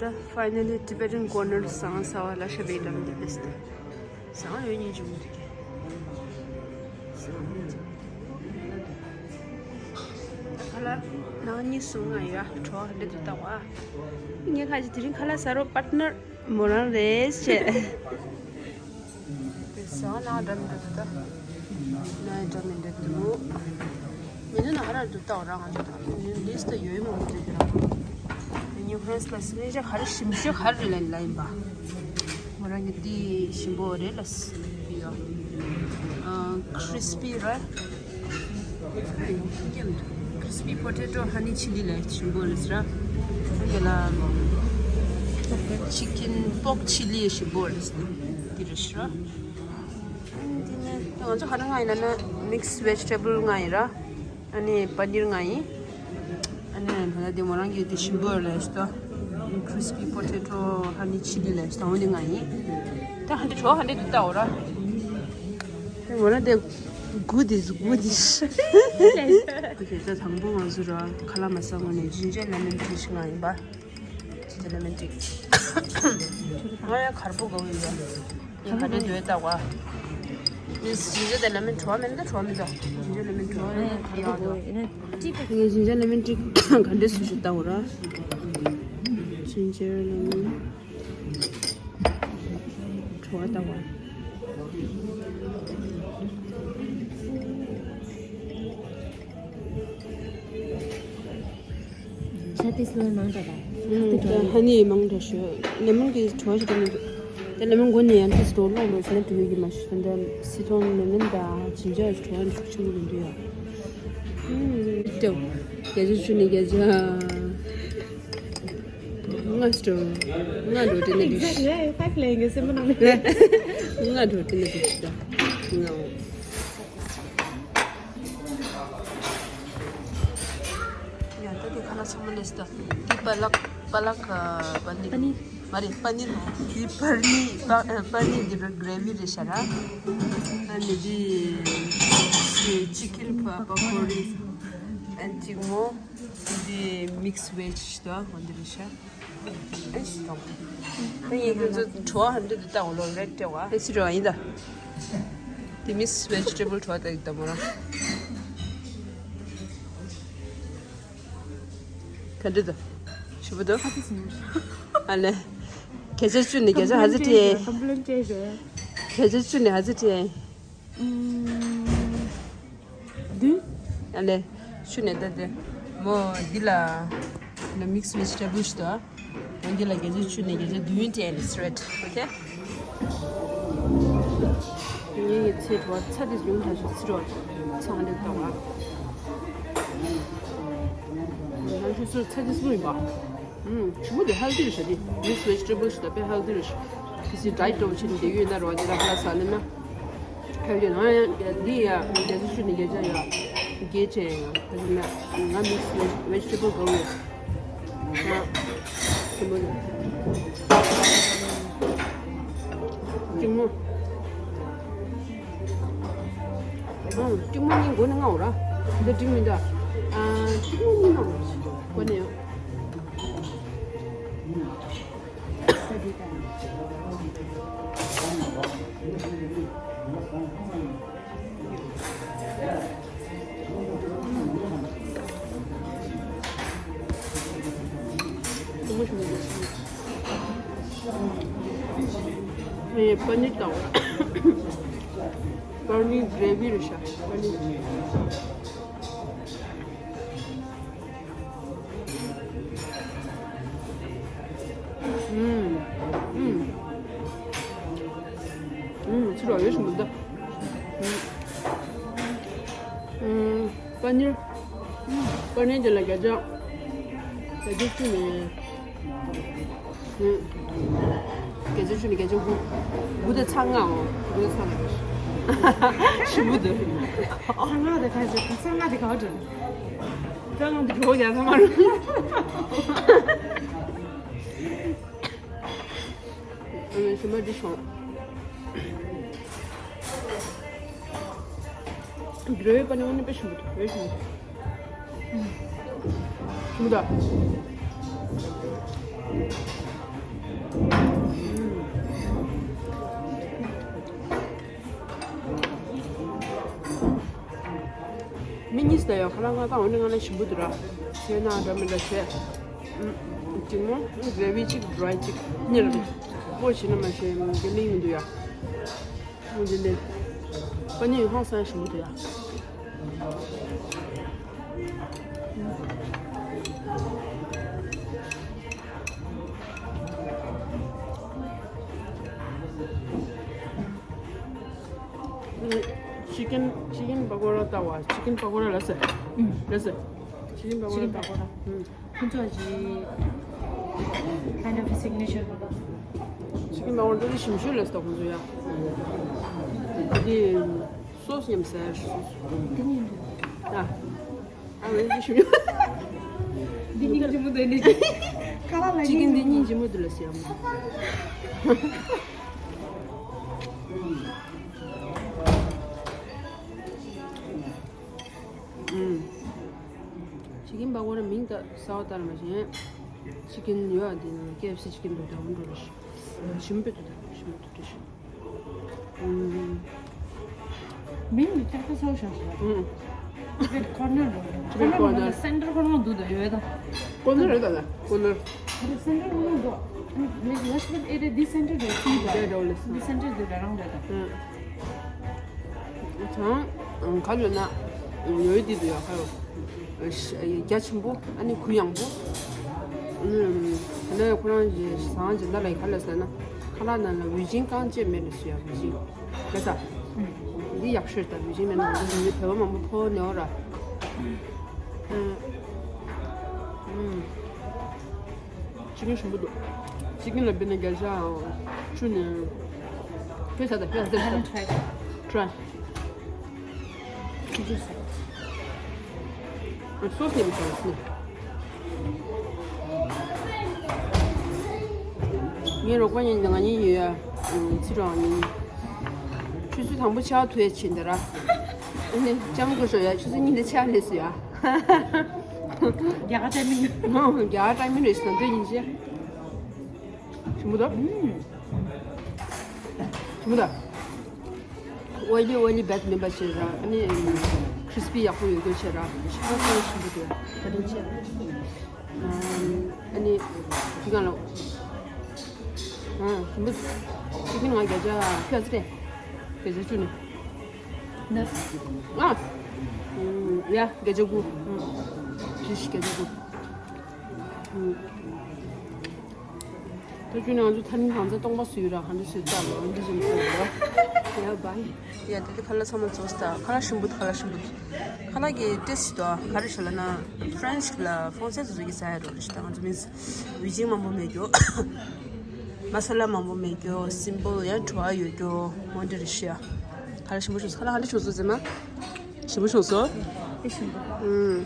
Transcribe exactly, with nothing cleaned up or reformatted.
ད་finally Tibetan Corner བཟང་ས་བ་ལ་ཤ་བའི་ལམ་འདི་ལས་ད་བཟང་ཡོད་ཉིན་བྱུང་འདུག་གས། ད་ཁ་ལག་ནང་གཉིས་སུ་ང་ཡོད་བྲོ་འདི་དུ་ལྟ་བ། ངས་ཁ་ཅིག་དེ་རིང་ཁ་ལག་ཟ་རོགས་པར་ཊི་ནར་མོ་རང་རེད་བྱས། བཟང་ན་འགྲམ་འདི་དུ་ད། ནའི་འགྲམ་མི་འདི་དུ། མི་འདི་ན་ཧ་ར་དུ་ལྟ་བ་རང་ང་འདི་ད། ལིས་ཏི་ཡོད་མོ་འདི་དུ་རང་། ཉིའུ་ཧྥ་རན་སི་ལ་སི་ནི་ཅག་ཧ་ར་ཞིམ་ཤོས་ཧ་ར་ལེན་ལ་ཡིན་པ། མོ་རང་གི་འདི་ཞིམ་པོ་རེད་ལ་སི་ཡོད། ཨ་ཁྲི་སི་པི་རེད། Crispy potato honey chili ལས་ཞིམ་པོ་རེད་ཟེར། འདི་ལ་chicken pork chili ཞིམ་པོ་རེད་ཟེར། འདི་རེད་ཤི་ར། འདི་ནི་ང་ཚོ་ག་རེ་མངགས་ཡིན་ན་ན་mixed vegetable མངགས་ཡིན་ར། ཨ་ནི་པ་ནིར་མངགས་ཡིན། ཨ་ནི་ད་ལྟ་འདི་མོ་རང་གི་འདི་ཞིམ་པོ་རེད་ཟེར། Crispy potato honey chili ལས་ཟེར། འོ་འདི་མངགས་ཡིན། ད་ཧ་འདི་གྲོ་ཧ་འདི་འདི་ལྟ་འོ་ར། འདི་མོ་རང་འདི། Goodies, goodies. ཨོ་ཁེ། ད་དང་པོ་ང་ཚོ་ར་ཁ་ལག་མ་ཟ་སྔོན་ནས་ginger lemon tea ཞིག་མངགས་ཡིན་པ། Ginger lemon tea ང་ཡང་གར་པོ་དགའ་བོ་ཡོད། ཡིན་ག་འདྲ་འདོད་ལྟ་བ། This ginger དང་lemon བྲོ་བ་མེད་ན་བྲོ་བ་མི་འདུག ginger lemon བྲོ་བ་ཡོད་འདུག ginger lemon tea ག་འདྲ་སུ་ཞིག་ལྟ་བ་ར། Ginger lemon བྲོ་བ་ལྟ་བ། ཤ་ཏི་སི་ལོན་མང་དྲགས་པ། ཧ་ནི་མང་དྲགས་ཤོད། ལེ་མོན་གྱི་བྲོ་བ་ཞིག་དང་མི་འདུག་ད་ལེ་མོན་མགོ་ནས་ཡང་ཏིས་འགྲོ་ལོང་འགྲོ་ཟེར་ན་འགྲོ་ཡོད་ཀྱི་མ་ཤི། ད་ལྟ་སི་ཐོང་ལེ་མོན་དང་ཇིན་ཇར་བྲོ་བ་འདུག་ཆེན་པོ་མི་འདུག་ཡ། ཏེའུ། བརྒྱ་ཆ་བཅུ་ནས་བརྒྱ་ཆ་ལྔ་སྤྲོ། ལྔ་འགྲོ་དེ་ནས་འདུག་ཤི། ལྔ་འགྲོ་དེ་ནས་འདུག་ཤི་ད། ལྔ་འོ། ཡ་ད་དེ་ཁ་ལག་ཚང་མ་ལས་ད། འདི་པ་ལག་པ་ལག་པ་ནི། པ་ནི། མ་རེད་པ་ནི་རེད། འདི་པ་ནི་པ་པ་ནི་འདི་ར་གྲེ་བི་རེད་ཤ་ར། ཨ་ནི་འདི་ཅི་ཀིན་པ་པ་ཀོ་རི། ཨ་ཅིག་མོ། འདི་mixed veg ད་འོ་འདི་རེད་ཤ། ཨེ་ཤི་ཏོང་། ཁོ་ཡིན་ཁོ་ཚོ་བྲོ་བ་ཧ་འདྲ་འདི་ལྟ་འོ་ལོ་རེད་ཏེ་བ། ཨེ་ཤི་རོ་ཡིན་ད། འདི་mixed vegetable བྲོ་བ་ལྟ་ཡི་ལྟ་མོ་ར། ག་འདྲ་འདུག་ཞུ་བ་འདུག་ཨ་ལེ། བརྒྱ་ཆ་བཅུ་ནས་བརྒྱ་ཆ་ཧ་ཙི་ཏེ། Complain བྱས་ཤོག་བརྒྱ་ཆ་བཅུ་ནས་ཧ་ཙི་ཏེ། ཨུམ། བདུན། ཨ་ལེ། ཤུ་ནས་ད་དེ། མོ་འདི་ལ། ན་mixed vegetable ཞིག་ཏུ། འོན་འདི་ལ་བརྒྱ་ཆ་བཅུ་ནས་བརྒྱ་ཆ་བདུན་སྤྲད་ནས་straight okay། ངའི་ཚེ་བྲོ་ཚ་དེ་ཡོང་ཐག་ཆོད་ཚེ་བྲོ་ཚ་འདི་ལྟ་བ། ང་ཚོ་ཚ་དེ་སུ་ཡིན་པ། ཨུམ། ཞི་མོ་དེ་healthy རེད་ཤག་དེ་mixed vegetable ཞིག་ད་དཔེ་healthy རེད་ཤག་དེ་སི་diet འགྲོ་བ་ཆེ་དེ་ཡོད་ན་རོ་དེ་ལ་ཧ་ལ་ས་ལེ་ན། healthy ན་ཡང་འདི་ཡ་རྒྱ་ཆེ་ཤོས་ནི་རྒྱ་ཆ་ཡ་རྒྱས་ཆེ་ཡ་ད་ཟེར་ན་ང་mixed vegetable དགའ་བོ་ཡོད། ང་ཞི་མོ་དེ་གཅིག་མོ། ཨུམ། གཅིག་མོ་གཉིས་མགོ་ནས་མངའ་འོ་ར། འདི་འགྲིག་མི་འདུག་ཨ། གཅིག་མོ་གཉིས་མངའ་འོ་ར། མགོ་ནས་ཡོང་། ཨེ། པ་ནིར་དང་། པ་ནིར་gravy རེད་ཤག་པ་ནིར། ཨུམ། ཨུམ། ཨུམ། ཚུར་ར་ཡོད་ཤིང་མི་འདུག་ཨུམ། པ་ནིར། པ་ནིར་དེ་ལ་བརྒྱ་ཆ། བརྒྱ་ཆ་བཅུ་ནས། ཨུམ། བརྒྱ་ཆ་བཅུ་ནས་བརྒྱ་ཆ་དགུ། དགུ་དེ་ཚ་ང་འོ། དགུ་དེ་ཚ་ང་། ཞི་མོ་དེ། ཚ་ང་དེ་ག་ཚ་ང་དེ་ག་བ་དྲན། ཚ་ང་དེ་གྲོགས་ཀྱང་ཚ་མ་རུང་། ཨ་ནི་ཞི་མོ་འདི་བྱུང་། འདི་རོའི་པ་ནི་འོ་ནི་དཔེ་ཞིམ་པོ་འདུག་དཔེ་ཞིམ་པོ་འདུག་ཞིམ་པོ་འདུག་ད་ཡང་ཁ་ལག་ང་ད་འོ་ནི་ང་ལ་ཞིམ་པོ་འདུག་ར། ཚོས་ནག་འདྲ་མི་འདྲ་བྱས། གཅིག་མོ་གྲེ་བི་གཅིག་ཌི་རའི་གཅིག་གཉིས་རེད། སྤོ་བྱེད་ན་མ་བྱས་དེ་མིང་མི་འདུག་ཡ། འོ་འདི་ནས་པ་ནི་ཧང་སང་ཞིམ་པོ་འདུག་ཡ། ཅི་ཀན་ཅི་ཀན་པ་ཀོ་ར་ལྟ་བ། ཅི་ཀན་པ་ཀོ་ར་ལ་ཟེར། ཨུམ། ལ་ཟེར། ཅི་ཀན་པ་ཀོ་ར་ཅི་ཀན་པ་ཀོ་ར། ཨུམ། ཁོང་ཚོ་ཅི་kind of signature། ཅི་ཀན་པ་ཀོ་ར་འདི་ཞིམ་ཤོས་ལ་ཟེར་ཁོང་ཚོ་ཡ། འདི་སོ་སི་མཉམ་ཟ་ཡ། སོ་སི། འདི་ནི་འདི། ཨ། ཨ་ཝེ་ཞུ་ཡོད། འདི་སྙིང་རྗེ་མོ་འདུག་ནི། ཁ་ལག་ལ་ཅི་ཀན་འདི་སྙིང་རྗེ་མོ་འདུག་ལ་ཟེར་ཡ་མོ། ཨུམ། ཅི་ཀན་པ་ཀོ་ར་མིང་ད་གསར་པ་ལྟར་མ་བྱས། ཅི་ཀན་ཡོད་ཨ། འདི་ནང་ཀེ་ཨེཕ་སི་ཅི་ཀན་འདུག་ད་འོ་འགྲོ་རེ་ཞིམ་པོ་འདུག་ད་ཞིམ་པོ་འདུག་ད་ཞིམ། ཨུམ། མིང་ནི་ཏག་ཏག་ཚོར་ཤག་ཤག་ཨུམ། Tibet corner་རེད། Tibet corner་སེན་ཊར་ཁོ་རང་འདུག་ད་ཡོད་ད། ཀོར་ནར་རེད་ད་ད་ཀོར་ནར། སེན་ཊར་ཁོ་རང་འདུག་མི་ལ་ཤི་པན་ཨེ་རེད། འདི་སེན་ཊར་རེད་ཅི་ད། རེད་འདྲ་བོ་ལ་སོང་། འདི་སེན་ཊར་འདི་རང་རང་རེད་ད། ཨུམ། ཚང་ག་ལོ་ན་ཡོད་དེ་འདུག་ཡ། ཁ་ཡོ་རྒྱ་ཆེན་པོ་ཨ་ནི་གུ་ཡངས་པོ། ཨུམ། ད་ནས་ཁོ་རང་གི་ཟངས་ཇི་ད་ལ་ག་ལ་ཟེར་ན་ཁ་ལག་ནང་ལ་ཝི་ཇིང་རྐང་རྗེས་མེད་ལ་སུ་ཡ་ཝི་ཇིང་། ལ་ས། འདི་ཡག་ཤོས་ད་མི་རིགས་མེད་ན་འདི་བོད་པ་མང་པོ་ཕོ་ནེའོ་ར། ཨུམ། ཅི་ཀན་ཞིམ་པོ་འདུག་ཅི་ཀན་ལ་བི་ན་རྒྱ་ཆ་ཆུ་ནས་ཕེ་ས་ད་ཕེ་ས་ད། Try། སོ་སི་ནས་མི་ཚར་སི། ངའི་རོགས་པ་ཡིན་ང་གཉིས་ཡོད་ཡ། ཚི་རང་ཡིན། ཆུ་ཚོད་དང་པོ་ཆར་པ་ཐུག་ཡ་ཕྱིན་ད་ར། ཨ་ནི་ལྕམ་སྐུ་ཞོགས་ཡ་ཆུ་ཚོད་གཉིས་དེ་ཆར་སླེབས་སོང་ཡ། རྒྱ་གར་ཊའི་མིང་། རྒྱ་གར་ཊའི་མིང་རེད་ཤི་ན་དེ་ཡིན་ཤི། ཞིམ་པོ་འདུག་ཞིམ་པོ་འདུག་ཨོ་ལི་ཨོ་ལི་བད་མིན་པ་བྱས་ར། ཨ་ནི་ཁྲིས་པི་ཡག་པོ་ཡོད་དགོས་བྱས་ར། ཤ་སྟག་ཞིམ་པོ་འདུག་ད་དུང་བྱས། ཨ་ནི་དེ་ག་ལ། ཨ་ཞིམ་པོ་འདུག་ཅི་ཀན་ང་བརྒྱ་ཆ་ཁྱོད་ཚོ་རེད། བརྒྱ་ཆ་བཅུ་ནས། ན། ཨ། ཡ་བརྒྱ་ཆ་དགུ། ཨུམ། བཞི་བཞི་བརྒྱ་ཆ་དགུ། ཨུམ། ད་ཅུ་ནས་ང་ཚོ་ཐ་རིང་གང་ཚ་སྟོང་པ་བཟོས་ར། གང་འདྲ་བཟོས་ཙམ་ལོ་འདི་བཞིན་བཟོས་ར། ཡ་བའི། ཡ་ད་ལྟ་ཁ་ལག་ཚང་མ་རྫོགས་སོང་། ཁ་ལག་ཞིམ་པོ་འདུག་ཁ་ལག་ཞིམ་པོ་འདུག་ཁ་ལག་གི་ཊེ་སི་ཊི་དོ་ག་རེ་ཞིག་ལབ་ན་ཕ་རན་སི་ལ་ཧྥོང་སེ་ཟུ་ཟུ་གི་ཟ་ཡ་རོ་རེ་ཞིག་ད་ང་ཚོ་མིན་ཝི་ཇིང་མང་པོ་མེད་རྒྱུ། མ་ས་ལ་མང་པོ་མེད་རྒྱུ། སིམ་པལ་ཡང་བྲོ་བ་ཡོད་རྒྱུ། འོ་འདི་རེ་ཞིག་ཡ། ཁ་ལག་ཞིམ་པོ་བྱུང་སོང་། ཁ་ལག་ག་འདྲ་བྱུང་སོང་ཟེར་ན། ཞིམ་པོ་བྱུང་སོང་། ཨེ་ཞིམ་པོ། ཨུམ།